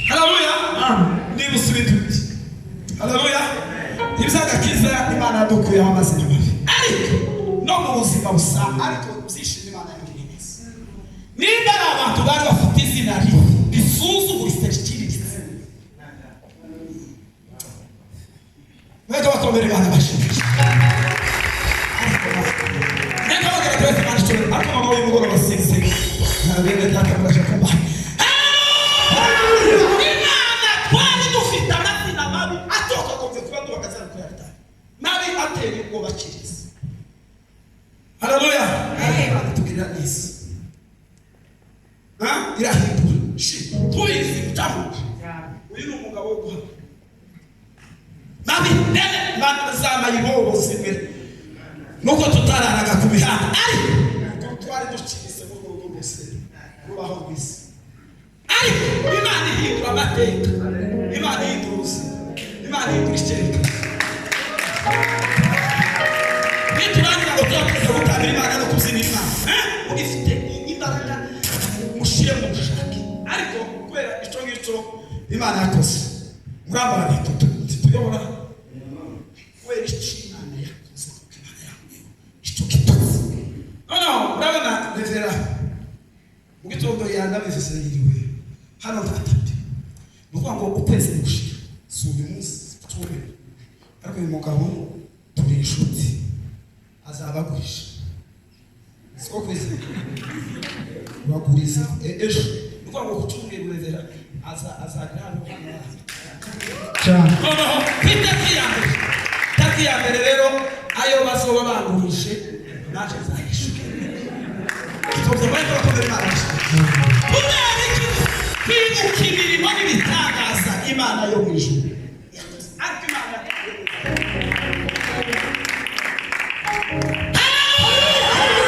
Haleluya. Niba usubira uti haleluya, iby'agakiza Imana yadukuyeho amazina mabi, ariko no mu buzima busa, ariko byishimo Imana yatugiriye neza. Nimba ari abantu bari bafite izina ribi risuzuguritse, riciriritse, mwebwe bakomere Imana bashimisha, reka bagera twese Imana ishobora. Ariko mama w'umugoroba sinzi nta bene data muraje kumbaha. Imana twari dufite amazina mabi atokagombye kuba duhagaze hano kuri alitari, mabi ateye ubwoba, aciriritse. Haleluya. Ariko Imana itugirira neza. Ha? Irahindura shi tuyizi utahuka. Uyu ni umugabo wo guhana mabi nene za mayibobo zimwe, nuko tutararaga ku mihanda, ariko twari duciriritse muri urwo rugo rwose rubaho rwiza. Ariko Imana ihindura amateka, Imana ihindura ubuzima, Imana ihindura icyerekezo. Niturangira ngo tuba gutambira Imana no kubyinira Imana, eh? Ugifite imbaraga, mushyire mu bushake. Ariko kubera icyo ngicyo Imana yakoze, murambara ntituyobora kubera icyo Imana yakoze, kuko Imana yakuyeho icyo kitutsi. Noneho urabona revera mu gitondo yandabivuze, yiriwe hano ntatabye. Ni ukuvuga ngo ukwezi ni gushira, si uyu munsi, cyumweru. Ariko uyu mugabo turi inshuti, azaba agurisha, siko kwezi bagurize ejo. Ni ukuvuga ngo ku cyumweru revera azagira hano hano. Cyane. Noneho ku itariki ya mbere, itariki ya mbere rero, ayo bazoba bagurije naje nzayishyura. Tuzoza bari bakomera Imana kubera iki? Kwibuka imirimo n'ibitangaza Imana yo mu ijuru yakoze. Ariko Imana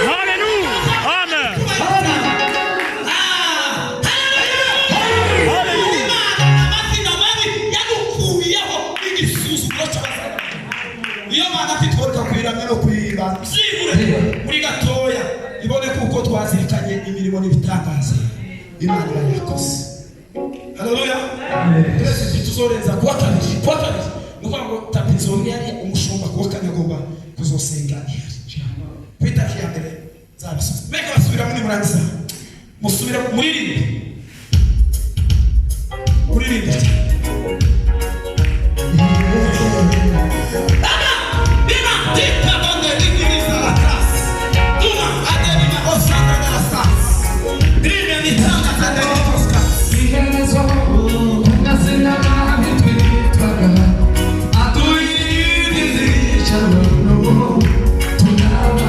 Hallelujah. Amen. Ah, haleluya! Imana amazina mabi yadukuyeho igisuzuguro cy'abazana. Niyo mana titworeka kuyiramya no kuyiba byibure muri gatoya, ibone kuko twazirikanye imirimo n'ibitangaza Imana iba yakoze. Haleluya. Twese ntituzorenza kuwa kabiri. Kuwa kabiri ni ukuvuga ngo tapi nzongera yari umushumba, kuwa kane agomba kuzosenga ihari. Ku itariki ya mbere nzabisubiza. Mbega basubira muri, murangiza musubira muririmbe, muririmbe cyane. Bima tika bonde ligiriza la classe. Duma adelima osanda de la sas. Drime mitanga adelima oskas. Iherezo amazina mabi twitwaga, atuyirizisha n'ubu tunaba.